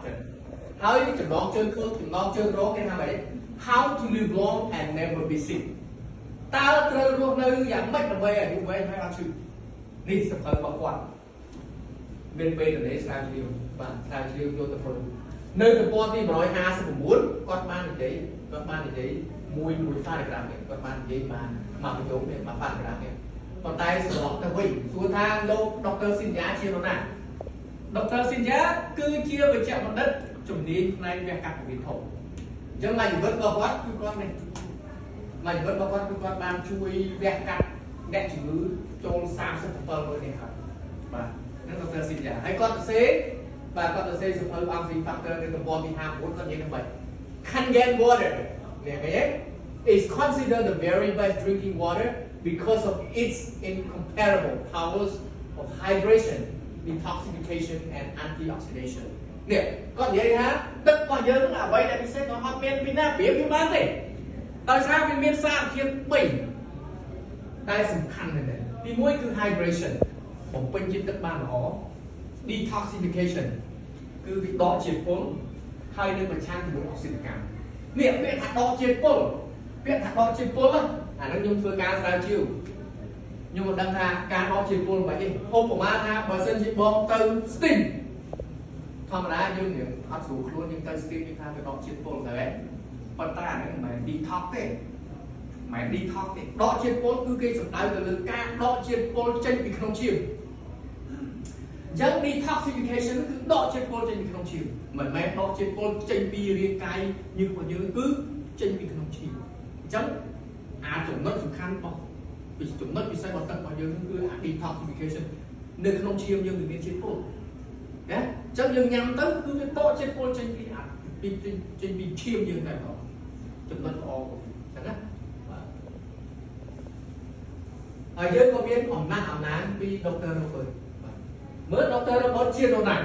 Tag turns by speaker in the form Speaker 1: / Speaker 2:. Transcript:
Speaker 1: ចឹងហើយចំណងជើងខ្លួនចំណងជើងរងគេថាម៉េច How to live long and never be sick តើត្រូវរស់នៅយ៉ាងម៉េចដើម្បីអាយុវែងហើយអត់ឈឺនេះសៀវភៅរបស់គាត់មានពេលទលេស្រាវជ្រាវបាទស្រាវជ្រាវយកទៅប្រយុទ្ធនៅទំព័រទី159គាត់បាននិយាយគាត់បាននិយាយមួយមួយ paragraph នេះគាត់បាននិយាយបានមួយប្រយោគនេះមួយ paragraph នេះប៉ុន្តែត្រឡប់ទៅវិញសួរថាលោកដុកទ័រស៊ីនយ៉ាជានរណាដុកទ័រស៊ីនយ៉ាគឺជាវេជ្ជបណ្ឌិតជំនាញផ្នែកវះកាត់ពោះវៀនធំអញ្ចឹងមួយជីវិតរបស់គាត់គឺគាត់នេះមួយជីវិតរបស់គាត់គឺគាត់បានជួយវះកាត់អ្នកជំងឺចូល37ម៉ឺននាក់ហើយបាទនឹងដុកទ័រស៊ីនយ៉ាហើយគាត់សរសេរបាទគាត់សរសេរសៀវភៅ Entry Factor នៅទំព័រទី59គាត់និយាយថាម៉េច Kangen water នេះឃើញទេ is considered the very best drinking water because of its incomparable powers of hydration, detoxification and antioxidation. នេះគាត់និយាយថាទឹករបស់យើងនឹងអ្វីដែលពិសេសក៏អត់មានពីណាប្រៀបវាបានទេដោយសារវាមានសារធាតុ3ដែលសំខាន់មែនទេទី1គឺ hydration បំពេញជាតិទឹកបានល្អ detoxification គឺវាដកជាតិពុលហើយនឹងប្រឆាំងជាមួយអុកស៊ីតកម្មនេះពាក្យថាដកជាតិពុលពាក្យថាដកជាតិពុលអានឹងខ្ញុំធ្វើការស្រាវជ្រាវខ្ញុំមិនដឹងថាការដកជាតិពុលមិនទេឧបមាថាបើសិនជាបងទៅ steam ធម្មតាយើងរៀងអត់ស្រួលខ្លួនយើងទៅ steam យើងថាទៅដកជាតិពុលទៅហ៎ប៉ុន្តែអាហ្នឹងមិនមែន detox ទេមិនមែន detox ទេដកជាតិពុលគឺគេសំដៅទៅលើការដកជាតិពុលចេញពីក្នុងឈាមអញ្ចឹង detoxification គឺដកជាតិពុលចេញពីក្នុងឈាមមិនមែនដកជាតិពុលចេញពីរាងកាយញើសរបស់យើងគឺចេញពីក្នុងឈាមអញ្ចឹងអាចំណុចសំខាន់របស់ពីចំណុចពិសេសរបស់ទឹករបស់យើងគឺអា detoxification នៅក្នុងឈាមយើងវាមានជាតិពុលណាអញ្ចឹងយើងញ៉ាំទៅគឺវាដកជាតិពុលចេញពីអាពីចេញពីឈាមយើងតែម្ដងចំណុចល្អអញ្ចឹងណាបាទហើយយើងក៏មានអំណះអំណាងពីដុកទ័រ Robert បាទមើលដុកទ័រ Robert ជានរណា